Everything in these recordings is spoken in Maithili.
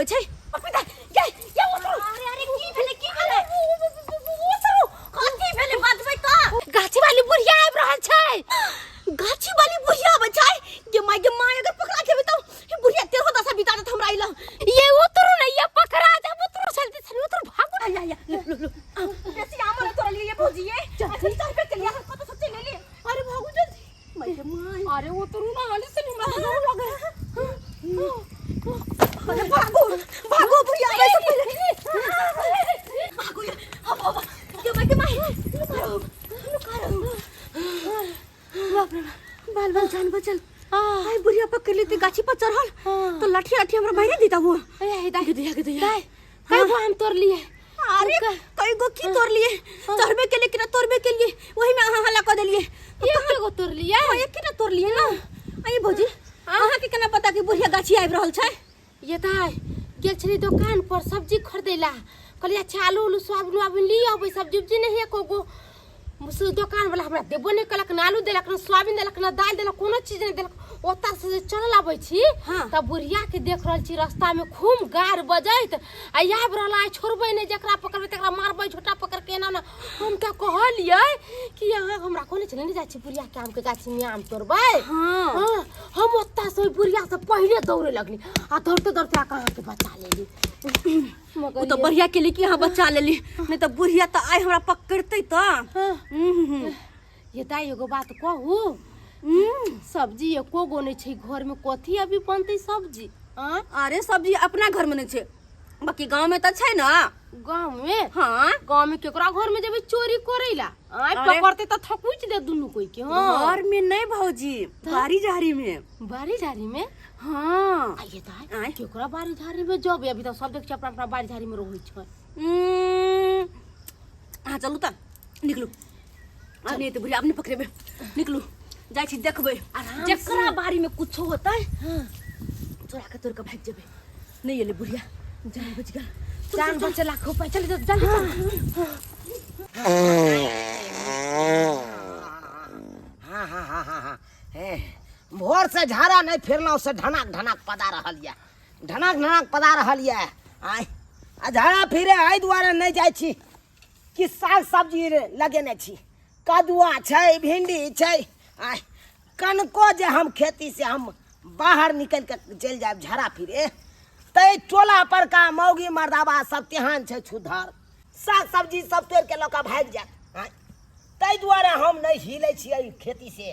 आबै छै। पपीता ये ये उतरू। अरे अरे, की भेलै, की भेलै? उतरू, कथी भेलै बतबै त। गाछी वाली बुढ़िया आबि रहल छै। गाछी वाली बुढ़िया आबै छै? गे माय, गे माय, अगर पकड़ा जेबै त ई बुढ़िया तेरहो दशा बिता देत हमरा इला। ये उतरू ने, ये पकड़ा जाब, उतरू जल्दी से, उतरू, भागू। आया आया, लो लो लो, बेसी आम न तोड़लिए ये भौजी, ये अखन चढ़बे केलिए, हम कतौ से चलि एलिए। अरे भागू जल्दी, माय गे my. अरे उतरू ना, हाली से, हमरा तो डर लगे। अरे भागो भागो, बुढ़िया आबै से पहिले भागो। ये अब अब, गे माय, गे my, लुका रहो लुका रहो। बाप रे बाप, बाल बाल जान बचल। आई बुढ़िया पकड़ लेती गाछी पर चढ़ल तो लाठी लाठी हमरा मारे देता वो। ए दाई। गे दैया, गे दैया। दाई, कई गो आम तोड़ लिए? अरे कई गो की तोड़ लिए? चढ़बे के लिए कि ना तोड़बे के लिए, वही में अहाँ हल्ला कर देलिए। एक गो तोड़ लिए? हाँ, एक ना तोड़ लिए ना। आई भौजी, अहाँ के केना पता कि बुढ़िया गाछी आबि रहल छै? ये दाई, गेल छली दोकान पर सब्जी खरीदै ला, कहलियै अच्छा आलू उलू सोयाबीन उआबीन ली अबै, सब्जी उब्जी नहीं एको गो। से दोकान वाला हमरा देबो नहि केलक, ना आलू देलक, ना सोयाबीन देलक, ना दालि देलक, कोनो चीज नहि देलक। ओतऽ से जे चलल अबै छी तब बुढ़िया के देख रहल छी रास्ता में खूब गार बजैत आ आबि रहल, आइ छोड़बै नहि, जकरा पकड़बै तकरा मारबै, झोटा पकड़ के एना ओना। हम तऽ कहलियै कि अहाँ हमरा कहने छलै नहि जाइ छी बुढ़िया के आमके गाछीमे आम तोड़बै। हाँ, हम ओतऽ से ओहि बुढ़िया से पहिले दौड़े लगली आ दौड़ते दौड़ते आके अहाँके बचा लेली। मगर ओ तऽ बढ़िया केली कि अहाँ बचा लेली, नहीं तऽ बुढ़िया तऽ आइ हमरा पकड़तै तऽ। ये दाई, एगो बात कहू? सब्जी एको गो नहि छै घरमे, कथी अभी बनतै सब्जी आँय? अरे सब्जी अपना घर में नहीं छै, बाकी गांव में तऽ छै ना। गाँव में? हाँ। गाँव में केकरा घर में जेबै चोरी करै ला आँय? अरे। पकड़तै तऽ थकुच दे दुनू कोई के। हाँ। घर में नहीं भौजी, बाड़ी झाड़ी में। बाड़ी झाड़ी में? हाँ। आ ये दाई, आँय? केकरा बाड़ी झाड़ी में जब अभी तऽ सब देख छै अपना अपना बाड़ी झाड़ी में रहै छै। अहाँ चलू तऽ, निकलू। आब नहि तऽ बुढ़िया आब नहि पकड़ेबै, निकलू। जाइ छी देखबै। आराम से। जकरा बाड़ी में कुछो होतै चोरा के तोड़ के भागि जेबै। नहि एलै बुढ़िया, जान बचि गेल। जान बचेला खूब चल, जल्दी चल। हाँ हाँ हाँ हाँ हाँ, हे भोर से झाड़ा नहीं फिरलहुँ से ढनाक ढनाक पदा रहल यऽ, ढनाक ढनाक पदा रहल यऽ। आय आ झाड़ा फिरे एहि दुआरे नहि जाइ छी कि साग सब्जी लगेने छी, कदुआ छै, भिंडी छै। आय कनको जे हम खेती से हम बाहर निकलि के चलि जायब झाड़ा फिरे तऽ टोला परका मौगी मर्दाबा सब तेहन छै छुधर, साग सब्जी सब तोड़ि के लऽ कऽ भागि जायत। आँय ताहि दुआरे हम नहि हिलै छियै खेती से,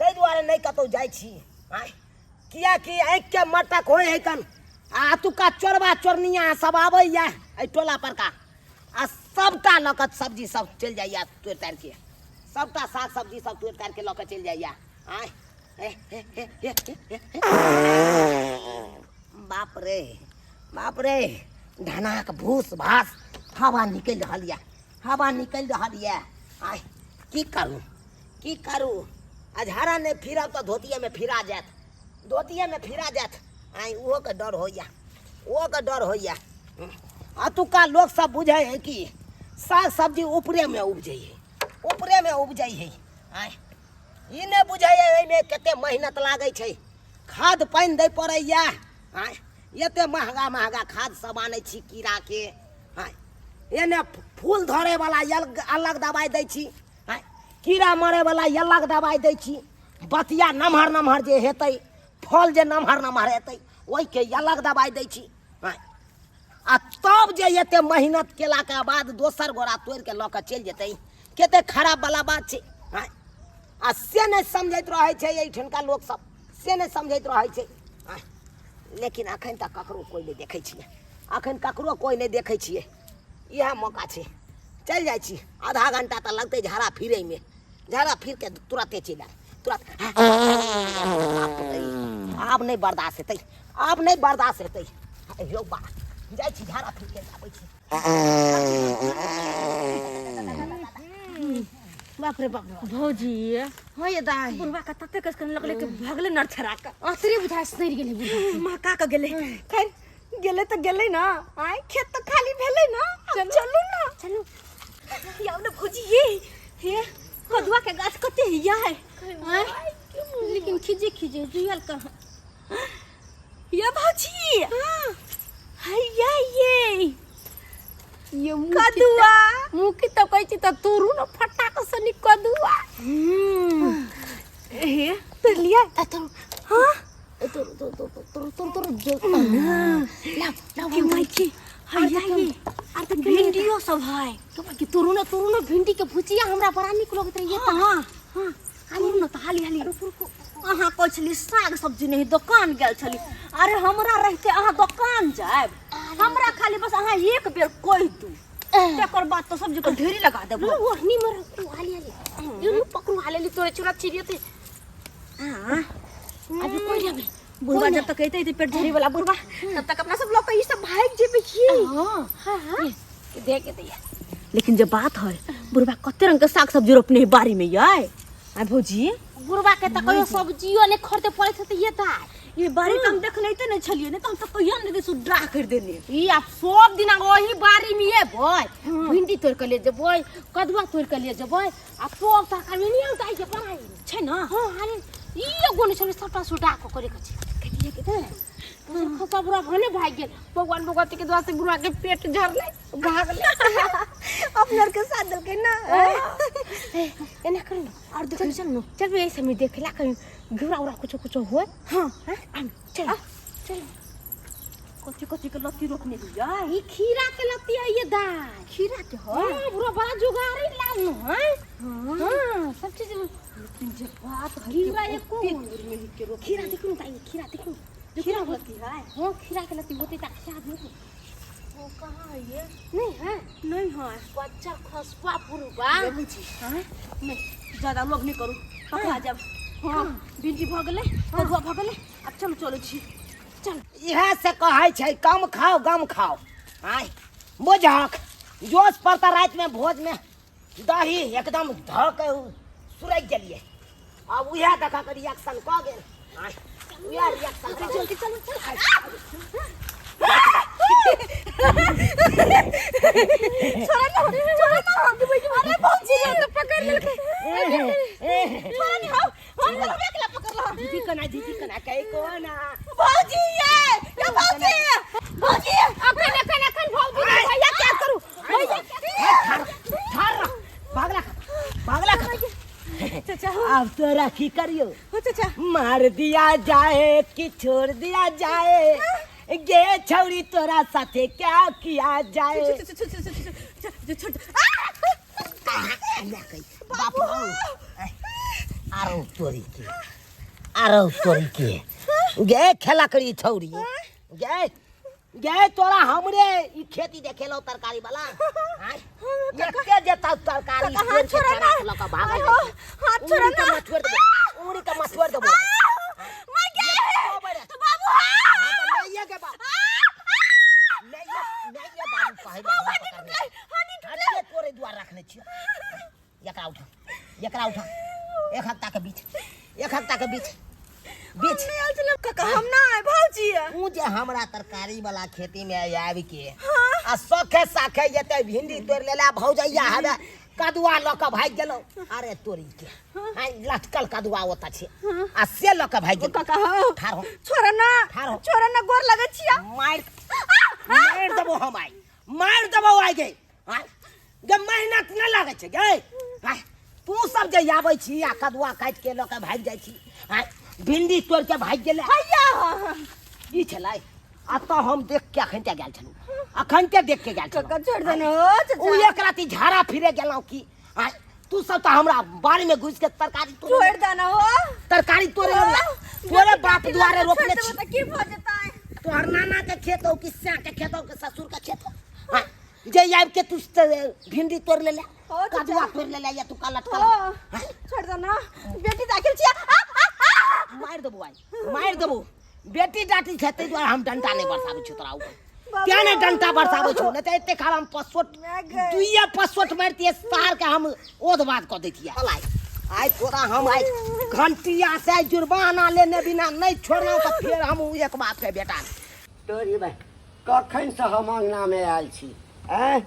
ताहि दुआरे नहि कतहु जाइ छी। आँय किएकि आँखिके मटक होइ है कन, आ एतुका चोरबा चोरनिया सब आबैया एहि टोला परका आ सबटा लऽ कऽ सब्जी सब चलि जाइया तोड़ि ताड़िके, सबटा साग सब्जी सब तोड़ि ताड़िके लऽ कऽ चलि जाइया। आँय हे हे हे हे हे हे, बाप रे बाप रे, ढनाक भूस भास हवा निकलि रहल यऽ, हवा निकलि रहल यऽ। आँय की करू, की करू? अझारा नहि फिरब तऽ धोतिएमे फिरा जायत, धोतिएमे फिरा जायत। आँय ओहोके डर होइए, ओहोके डर होइए। एतुका लोक सब बुझै है कि साग सब्जी ऊपरेमे उपजै है, ऊपरेमे उपजै है। आँय ई नहि बुझै है एहिमे कते मेहनत लागै छै, खाद पानि दै पड़ैए। आँय एते महगा महगा खाद सब आनै छी कीड़ाके। आँय एने फूल धरैवला अलग दबाइ दै छी, आँय कीड़ा मरैवला अलग दबाइ दै छी, बतिया नमहर नमहर जे हेतै, फल जे नमहर नमहर हेतै ओहिके अलग दबाइ दै छी। आँय आ तब जे एते मेहनत केलाके बाद दोसर गोरा तोड़िके लऽ कऽ चलि जेतै, कते खराब वाला बात छै। आँय आ से नहि समझैत रहै छै एहिठिनका लोकसब, से नहि समझैत रहै छै। आँय लेकिन अखन तक ककरो कोइ नहि देखै छियै, अखन ककरो कोइ नहि देखै छियै। इएह मौका छै, चलि जाइ छी। आधा घंटा तऽ लगतै झाड़ा फिरैमे, झाड़ा फिरके तुरते चलि आयब, तुरंत। आब नहि बर्दाश्त हेतै, आब नहि बर्दाश्त हेतै। यौ बा, जाइ छी झाड़ा फिरके आबै छी। बाप रे बाप। भौजी। हाँ ये दाई। बुढ़वा के तते कस करने लगले कि भगले नरछरा के। अतरे बुझाय सड़ गेलै बुढ़वा। महका के गेलै। खैर गेलै तऽ गेलै ना, आय खेत तऽ खाली भेलै ना। आब चलू ना। चलू। याव ना भौजी, ये हे कदुआ के गाछ कते हिया है। आँय? लेकिन खिजे खिजे जुयल कहाँ? ये भौजी। हाँ। हैया ये ये मुँह कदुआ मुँह की तो कहै छी तऽ तोरू ने फटाक से नी कदुआ। हे तर लिया। तोरू। हाँ। तोरू तोरू तोरू तोरू तोरू तोरू। लाओ लाओ। के माय के हैया ये आर तऽ भिंडियो सब है। के तोरू ने, तोरू ने भिंडी के भुजिया हमरा बड़ा नीक लगैत रहिए। हाँ हाँ। हाँ। तोरू ने तऽ हाली हाली। अहाँ कहै छली साग सब्जी नहीं, दोकान गेल छली। अरे हमरा रहते अहाँ दोकान जायब, हमरा खाली बस अहाँ एक बेर कहि दू, तकर बाद तो सब्जी के ढेरी लगा देबो। ओढ़नी में रखू हाली हाली, ये पकड़ू हाली हाली, तोरे चुरा चिड़ियते। हाँ। अभी कोई जाबे। बुढ़वा जब तक कहते थे पेट झरी वाला बुढ़वा, तब तक अपना सब लोग के ई सब भाग जेबे की। हां हां हां, देख के दैया। लेकिन जे बात है, बुढ़वा कते रंग के साग सब्जी रोपने है बाड़ी में याय। आ भौजी बुढ़वा के त कहियो सब्जियो ने खरीदे पड़े छै त ये ता ये बाड़ी त हम देखने ते नहीं छलिए, नहीं त हम त कहियो नहीं दे सुड्रा कर देने। ई आप सब दिन वही बाड़ी में ये बय भिंडी तोड़ के ले जेबै, कदुआ तोड़ के ले जेबै, आ सब तरकारी नहीं आता है बनाई छै ना। हां हां, ई एगो नहीं छलै, सबटा सुडा के करे के छै। खसा बुढ़ा भने भाग गेल, भगवान भगवती के दुआ से बुढ़ा के पेट झरलै भागलै। अपना के साथ देलकै ना। एना करू ना। और देखै चल ना। चल ऐसे में देखला कहीं घुरा उरा कुछो कुछो होय। हां। हां चल चल। कथी कथी के लत्ती रोपने हियै? ई खीरा के लत्ती है ये दाल। खीरा के है? हां, बुढ़ा बड़ा जुगाड़ी लाल न है। हां, सब चीज। लेकिन जे बात है खीरा एको दूर में ही के रोप। खीरा देखू ना ताई, खीरा देखू। खीरा होती है? हां, खीरा के लत्ती होती त खिया दू। वो कहाँ है ये? नहीं है। नहीं है। बच्चा खसुआ बुढ़वा। हां नहीं, ज्यादा लोग नहीं करू, पकड़ा जाब। हां, भिंडी भ गेलै, कदुआ भ गेलै, आब चलू चलै छी। चल। इएह से कहै छै कम खाओ गम खाओ। आय बुझक जोश पर तऽ रातिमे भोजमे दही एकदम धऽ के सुरकि गेलियै। आब उएह देखऽ के रिएक्शन कऽ गेल। आय उएह रिएक्शन कऽ गेल। चल चल चल। छोड़ा ना, छोड़ा ना, अरे भौजी तो पकड़ लेलकै। छोड़ा नहीं, हम हम तो अकेला पकड़ लो। दीदी कना, दीदी कना कहि कोना। भौजी ये ये भौजी, भौजी अखन अखन अखन भौजी भैया क्या करू भैया। ठार भागला भागला। चाचा अब तोरा की करियो? हो चाचा। मार दिया जाए कि छोड़ दिया जाए, गे छौरी तोरा साथे क्या किया जाए। बाप आरो तोरी के, आरो तोरी के गे खेला करी छौरी गे गे तोरा हमरे ई खेती देखेलो तरकारी वाला एते जेता तरकारी हाथ छोड़ा ना, भागल। हाथ छोड़ा ना। मछुआर देबो, उंगली के मछुआर देबो। मैं गे बाबू। हां त नैया के बाप, नैया नैया बाबू कहै। हाथ तोरे दुआर रखने छियो। एकरा उठा, एकरा उठा। एक हफ्ता के बीच, एक हफ्ता के बीच बीच काका हम ना आए भौजी। तू जे हमरा तरकारी वाला खेती में आबि के आ सखे साखे जते भिंडी तोड़ लेला भौजैया हवे कदुआ लऽ के भागि गेलौ। अरे तोरी के लटकल कदुआ ओतऽ छै आ से लऽ के भागि गेलौ। काका हो। ठाढ़ हो। छोड़ ना, ठाढ़ हो। छोड़ ना, गोर लगै छिया। मारि मारि देबो हम आइ, मारि देबो आइ गे। आइ गे मेहनत नहि लागै छै गे। आइ तू सब जे आबै छी आ कदुआ काटि के लऽ के भागि जाइ छी, आइ भिंडी तोड़ि के भागि गेलै। हैया ई छलै आ तऽ हम देख के अखन ते गेल छलहुँ, अखन ते देख के गेल छलहुँ। काका छोड़ देना ओ एक राति झाड़ा फिरे गेलहुँ की। आइ तू सब तऽ हमरा बाड़ी में घुसि के तरकारी छोड़ देना हो, तरकारी तोड़े तोरे बाप दुआरे रोपने छी की भऽ जेतै? तोहर नाना के खेत हो कि स्या के खेत हो कि ससुर के खेत हो जे आबि के तू भिंडी तोड़ लेले, कदुआ तोड़ लेले या तू का लटकल। छोड़ देना, बेटी दाखिल छिया। मारि देबो आइ, मारि देबो। बेटी डाटी छै ताहि दुआरे हम डंटा नहि बरसाबै छियौ तोरा ऊपर। क्या नहि डंटा बरसाबै छौ, नहि तऽ एते खाल हम पसोट दुइये पसोट मारितियै सार के हम ओध बाध कऽ दैतियै। आइ तोरा हम आइ घंटिया से जुर्माना लेने बिना नहि छोड़लहुँ तऽ फेर हम एक बाप के बेटा। तोरी भाइ कखनसँ हम अङ्गनामे आयल छी आँय,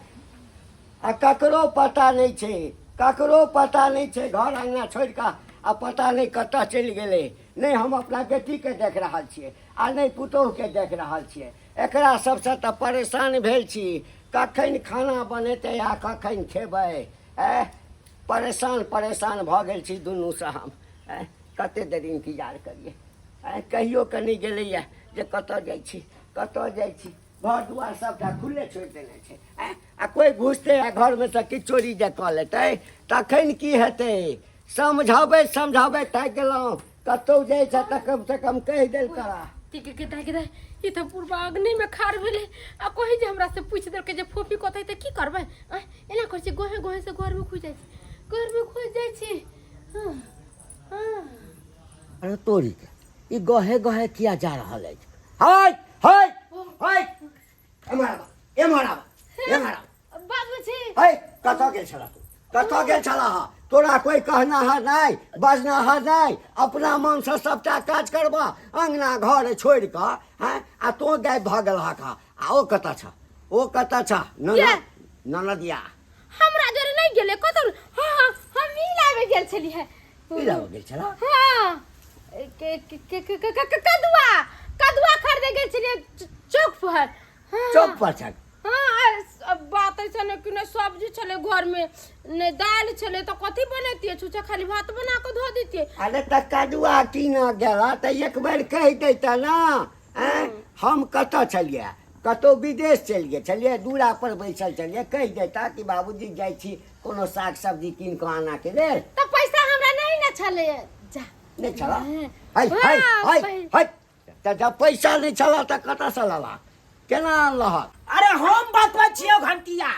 आ ककरो पता नहि छै, ककरो पता नहि छै। घर अङ्गना छोड़ि कऽ आ पता नहि कतऽ चलि गेलै। नहि हम अपना बेटीके देख रहल छियै आ नहि पुतोहुके देख रहल छियै। एकरा सबसँ तऽ परेशान भेल छी। कखन खाना बनेतै आ कखन खेबै? आँय, परेशान परेशान भऽ गेल छी दुनूसँ हम। आँय, कते देर इंतजार करियै? आँय, कहियो कऽ नहि गेलैए जे कतऽ जाइ छी, कतऽ जाइ छी। घर दुआर सबटा खुल्ले छोड़ि देने छै। आँय, आ कोइ घुसतै आ घरमे सँ किछु चोरी जे कऽ लेतै तखन की हेतै? समझाबै समझाबै थाकि गेलहुँ। कतहु जाइ छै तऽ कमसँ कम कहि देल करा। के के के दाइ के दाइ, ई तऽ पूर्वा अग्निमे खाड़ भेलै आ कही जे हमरा से पूछि देलकै जे फोफी कतऽ है तऽ की करबै? आँय, एना करै छी, गोहे गोहे से घरमे घुसि जाइ छी, घरमे घुसि जाइ छी। हँ हँ। अरे तोरी के, ई गहे गहे किया जा रहल अछि? हाय हाय हाय, एम्हर आबा, एम्हर आबा, एम्हर आबा। बाबू छी। हाय, कतऽ गेल छला तू? कतऽ गेल छला हा? तोरा कोई कहना है नहीं, बजना है नहीं, अपना मन से सबटा काज करबा, अंगना घर छोड़ कऽ हैं, आ तो गायब भऽ गेल हा। आ ओ कतऽ छ? ओ कतऽ छ? ननद, ननदिया हमरा जोरे नहीं गेले कतौ। हाँ हाँ, हम मिल आबे गेल छली है। मिल आबे गेल छला? हाँ, के के के के के के- कदुआ, कदुआ खरीदे गेल छलियै चौक पर। हाँ। चौक पर छल? हाँ, आ बात ऐसा नहीं कि नहीं सब्जी छले घर में, नहीं दाल छले, तो कथी बनेतिए? छुछा खाली भात बना के धो देतिए। अरे तऽ कदुआ कीना गेला तऽ एक बेर कहि दैता ना। आँय, हम कतऽ छलियै? कतहु विदेश चलि गेल छलियै, दूरा पर बैसल छलियै। कहि दैता कि बाबूजी जाइ छी कोनो साग सब्जी कीन कऽ आनाके लेल। तऽ पैसा हमरा नहीं ने छले, जा। नहि छला? है है है है, तऽ जब पैसा नहि छला तऽ कतऽसँ लेलक, केना अनलहक? अरे हम बतबै छियौ घंटिया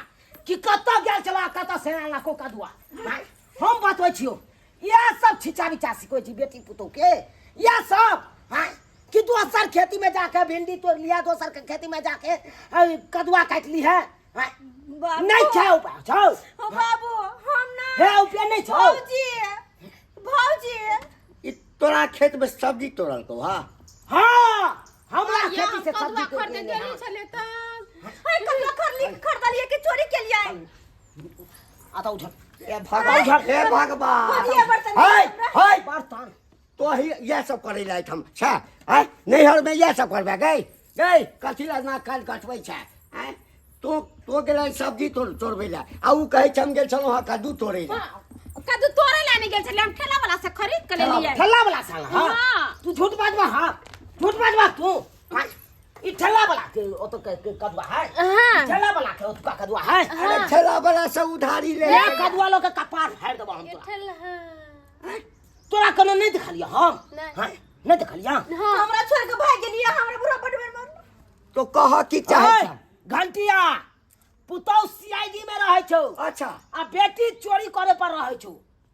कि कतऽ गेल छला, कतऽ से आनलको कदुआ। आँय, हम बतबै छियौ। इएह सब छिचा बिचा सिखबै छी बेटी पुतोह के इएह सब। आँय, कि दोसर खेती में जाके भिंडी तोड़ लिया, दोसर के खेती में जाके कदुआ काटि ली है। आँय, बाबू। नहीं छै उपाय छौ। ओ बाबू, हम ना। हे उपाय नहीं छौ। भौजी, भौजी। ई तोरा खेत में सब्जी तोड़लकौ? हा हाँ, हमरा भैया, खेती से हम सब्जी कदुआ तोड़ खरीदे लेने गेल हाँ। छलै तऽ। हाय, कदुआ खरीदली, खरीदलियै कि चोरी केलियै? आ तऽ उठल। हे भगवान, हे भगवान। भौजी, बर्तन हाय हाय, बर्तन। तो ही इएह सब करै लए एहिठाम छै? आँय, नैहरमे इएह सब करबै? गै गै, कथी लए नाक कान कटबै छै? आँय, तोँ तोँ गेलै सब्जी तोड़ तोड़बै लए आ ओ कहै छै हम गेल छलहुँ हँ कद्दू तोड़ै लए। हाँ, कद्दू तोड़े ला नहीं गेल छलियै हम, ठेला वाला से खरीद के लेलियै। ठेला वाला साला। हाँ। हाँ। तू झूठ बाजबा? हाँ, झूठ बाजबा तू? हाँ, ई ठेला वाला के ओत के के कदुआ है? हाँ। ठेला वाला के ओतुका कदुआ है? अरे ठेला वाला से उधारी ले। ए कदुआ लोग के कपार फाड़ देबो हम ये तोरा। ठेला, हाँ। तोरा कोनो नहीं देखलियो हम? नहीं। हाँ, नहीं देखलियो? हाँ। हमरा छोड़ के भाग गेलियै, हमरा बुढ़ा बड बेर मारल। तो कह की चाहै ओए, छ? घंटिया, पुतौ सीआईडी में रहै छौ। अच्छा। आ बेटी चोरी करे पर रहै छौ।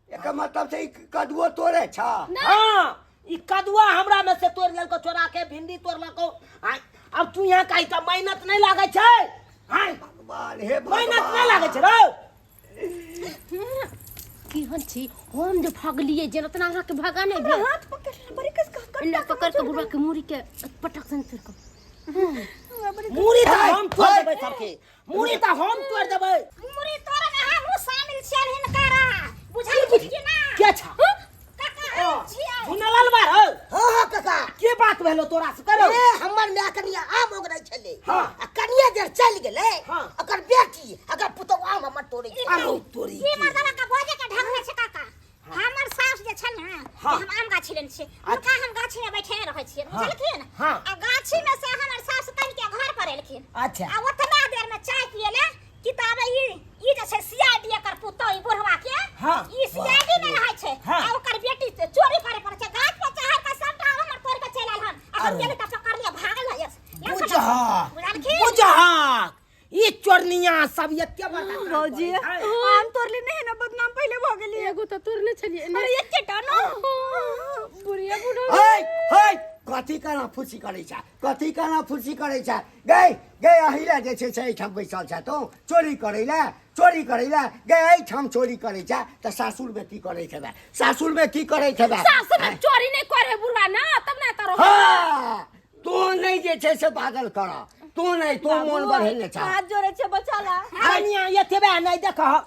एकर मतलब छै ई कदुओ तोड़े छ? हाँ, ई कदुआ हमरा में से तोड़ लेलको चोरा के, भिंडी तोड़लको। आ अब तू यहाँ कही तऽ मेहनत नहीं लागै छै? हाँ, भगवान, हे मेहनत नहीं लागै छै रौ। केहन छी हम जे भगलियै जेना तेना अहाँके भगा नहि भेल। हाथ पकड़ ले, बड़ी कस कस एना पकड़ के बुढ़वा के मुड़ी के पटक सन तोड़ के। मुड़ी तऽ हाय, हम तोड़ हाय। देबै सबके, मुड़ी तऽ हम तोड़ देबै। मुड़ी तोड़े में हमहूँ शामिल छियनि हिनकरा, बुझल कि ना? के छ? काका, हम छियै। झुनलाल बा रौ? हाँ हाँ काका। के बात भेलो तोरा से करो? ए हमर माय कनिया आम ओगरै छलै। हाँ। आ कनिया जर चलि गेलै। हाँ। ओकर बेटी अगर पुतोह आम हमर तोड़ै छै। अरे तोरी ई के। मर्दवा के बजे के ढंग नहि छै काका। हमर सास जे छल ने, हाँ। हम आम गाछी लेने छियै, हुनका हम गाछी में बैठेने रहै छियै, बुझलखिन? हाँ। आ गाछी में से हमर सास तनि के घर पर एलखिन। अच्छा। आ ओतना देर में चाय पिए ले किताब ई ई जे छै सीआईडी एकर पुतोह ई बुढ़वा के। हाँ। ई सीआईडी में रहै छै। हाँ। आ ओकर बेटी चोरी करे पर छै, गाछ पर चढ़ के सबटा आम हमर तोड़ के चलि आयल हन। आ हम अरे। गेली तऽ पकड़लियै, भागल है। बुझहक, बुझलखिन? बुझहक, ई चोरनिया सब एते बड़का काम भौजी, करै छै। आम तोड़ली नहीं ना, बदनाम पहले भऽ गेली। एगो तऽ तोड़ने छलियै ने। अरे एकेटा ना। बुढ़िया बुढ़ा। है है, कथी केना फुर्सी करै छै? कथी केना फुर्सी करै छै? गै गै, अही लए जे छै से एहिठाम बैसल छै तू चोरी करै लए? चोरी करै लए गै एहिठाम चोरी करै छै तऽ सासुरमे की करै हेबै? सासुरमे की करै हेबै? सासुर में चोरी नहीं करे बुढ़वा ना, तब ना तरो। हाँ, तू नहि जे छै से बाजल कर, तू नहि, तू मोन बढ़ेने छ। हाथ जोड़े छै, बचा ला। कनिया एतबे नहि देखह,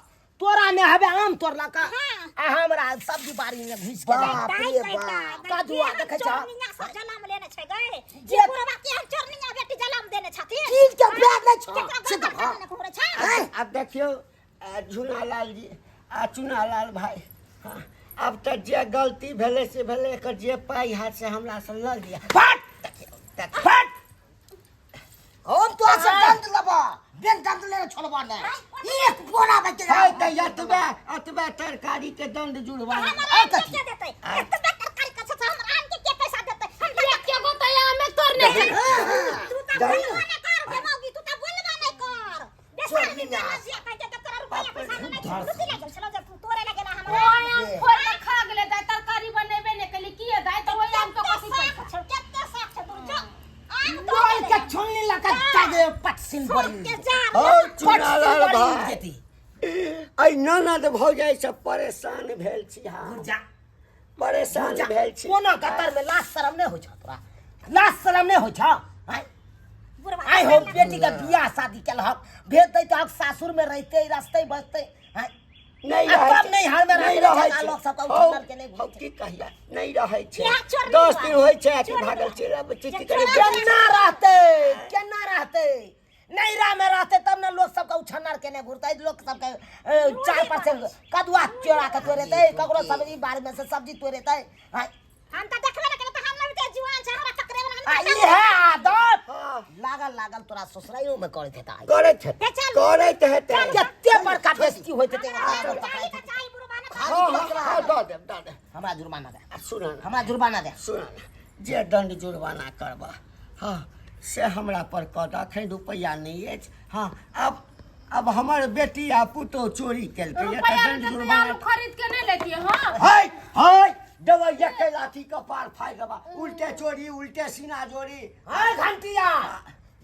तोरा ने हबे आम तोड़लक। हाँ। आ हमरा सब्जी बाड़ी में घुसि के बाप दाइ रे कहता, बाप। दाइ कदुआ केहन देखै छह? चोरनिया सब जलम लेने छै गै। जे- ई बुढ़वा केहन चोरनिया बेटी जलम देने छथिन। चीज के बैग नहि छौ केकरो से घर तऽ पर ने घुरै छै। आँय? आब देखियौ झुनालाल जी आ चुनालाल भाई हाँ, आब तऽ जे गलती भेलै से भेलै एकर जे पाइ हैत से हमरा से लऽ लिअ फट देखियौ, फट हम तोरा से दंड लेबऽ बिन दंड लेने छोड़बऽ नहि एक बोरा बचि है तऽ एतबे एतबे तरकारी के दंड जुड़वा हमरा आम के के देतै? एतबे तरकारी के छै, हमरा आम के के पैसा देतै? हम तऽ एके गो तऽ आमे तोड़ने छै तू तऽ बोलबो नहि कर गे मौगी, तू तऽ बोलबो नहि कर। बेसार में चला जिया कहै छै, जब तोरा रुपैआ पैसा नहि छै, लुटि लागि गेल छलौ जब तू तोड़े लागि गेला हमरा। ओहि आम फोड़ि कऽ खा गेलै दाइ तरकारी बनेबे नहि केली किए दाइ तऽ ओहि आम के कथी कते पैसा साख छौ, कते साख छौ, तू जो। आम बोल तोड़े के छुनली लगा दागे पटसिन सोच बड़ी के जा। हौ चुनालाल बड़ी भाई जेती एहि ननद भौजाइ से परेशान भेल छी हम जा परेशान भेल छी कोना कतर में लाज शरम नहि होइ छौ तोरा लाज शरम नहि होइ छौ आँय? बुढ़वा आइ हो बेटी के बियाह शादी केलहक भेज दैत हक सासुर में रहते रस्ते बसते आँय? नहि आ रहै तब नैहर में नहि रहै रहै छै, छै लोक सबके हौ, उठल के नहि हौ, की कहिया नहि रहै छै इएह चोरनी 10 बा। दिन होइ छै आ कि चोरनी भागल बा। चलि आबै छै की जे करै चोरा केना रहते केना रहते नैहरा में रहते तब ने लोक सबके उछन्नर केने घुरते लोक सबके चार पर से कदुआ चोरा के तोड़ेते ककरो सब्जी बाड़ी में से सब्जी तोड़ेते आँय? हम तऽ देखबे नहि केलियै तऽ हम लग जुआन छै हमरा पकड़े वाला आ ई है आदत हाँ। लागल लागल तोरा ससुराइयो में करैत हेता करैत हेतै हे चल। करैत हेतै कते बड़का बेइज्जती होइत हेतै ओकरा चाही पकड़ैत तऽ चाही बुढ़वा ने हाँ हाँ हाँ दऽ देब दऽ देब हमरा जुर्माना दे आ सुना ना हमरा जुर्माना दे सुना ना जे दंड जुर्माना करबह हँ से हमरा पर कऽ दऽ एखन रुपैआ नहि अछि हँ आब आब हमर बेटी आ पुतोह चोरी केलकै तऽ रुपैआ दंड रहतै तऽ जुर्माना आलू खरीद के नहि लेतियै हँ है है देबै एके लाठी कपार फाड़ि देबा उल्टे चोरी उल्टे सीना जोरी है घंटिया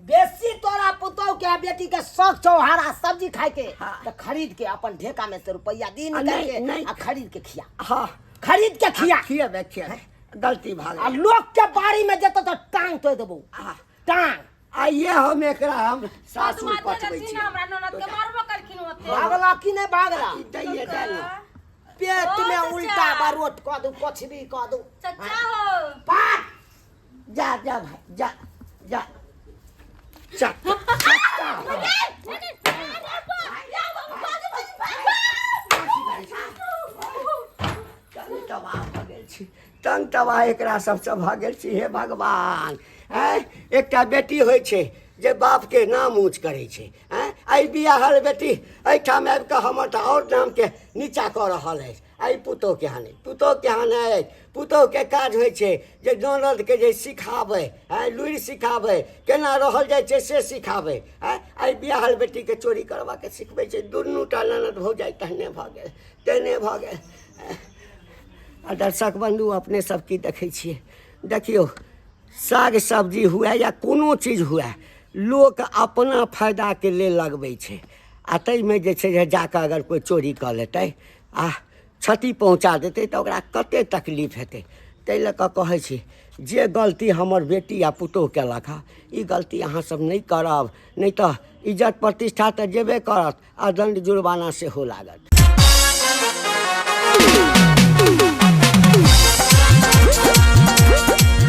बेसी तोरा पुतोह के आ बेटी के शौक छौ हरा सब्जी खाय के हाँ। तऽ खरीद के अपन ढेका में से रुपैया दी आ, निकाल नहीं, के नहीं। आ खरीद के खिया हाँ खरीद के खिया खिएबै खिएबै गलती भऽ आ गेल लोक के बाड़ी में जेतौ तऽ टांग तोड़ देबौ आ, टांग आइए हम एकरा हम सासुर मारने पठबै रहथिन छी हमरा ननद के मारबो करखिन ओते भागला कि नहि भागला ई दैये दे ने पेट में ओ, उल्टा चचा। बारोट कऽ दू कुछ भी कऽ दू चचा हो पाट जा जा भाई जा जा जा तंग तबाह भऽ गेल छी तंग तबाह एकरा सबसँ भऽ गेल छी हे भगवान आँय एकटा बेटी होइ छै जे बापके नाम ऊँच करै छै आँय एहि बियाहल बेटी एहिठाम आबि कऽ हमर तऽ आओर नामके नीचा कऽ रहल अछि एहि पुतोहुके हानि पुतोहुके हानि अछि पुतोहुके काज होइ छै जे ननदके जे सिखाबै आँय लुरि सिखाबै केना रहल जाइ छै से सिखाबै आँय एहि बियाहल बेटीके चोरी करबाके सिखबै छै दुनू टा ननद भौजाइ तेहने भऽ गेल तेहने भऽ गेल आ दर्शक बन्धु अपने सब की देखै छियै देखियौ साग सब्जी हुए या कोनो चीज हुए लोक अपना फायदाके लेल लगबै छै आ ताहिमे जे छै जे जाकऽ अगर कोइ चोरी कऽ लेतै आ क्षति पहुँचा देतै तऽ ओकरा कतेक तकलीफ हेतै ताहि लऽ कऽ कहै छी जे गलती हमर बेटी आ पुतोहु केलक हँ ई गलती अहाँसभ नहि करब नहि तऽ इज्जत प्रतिष्ठा तऽ जेबे करत आ दण्ड जुर्माना सेहो लागत।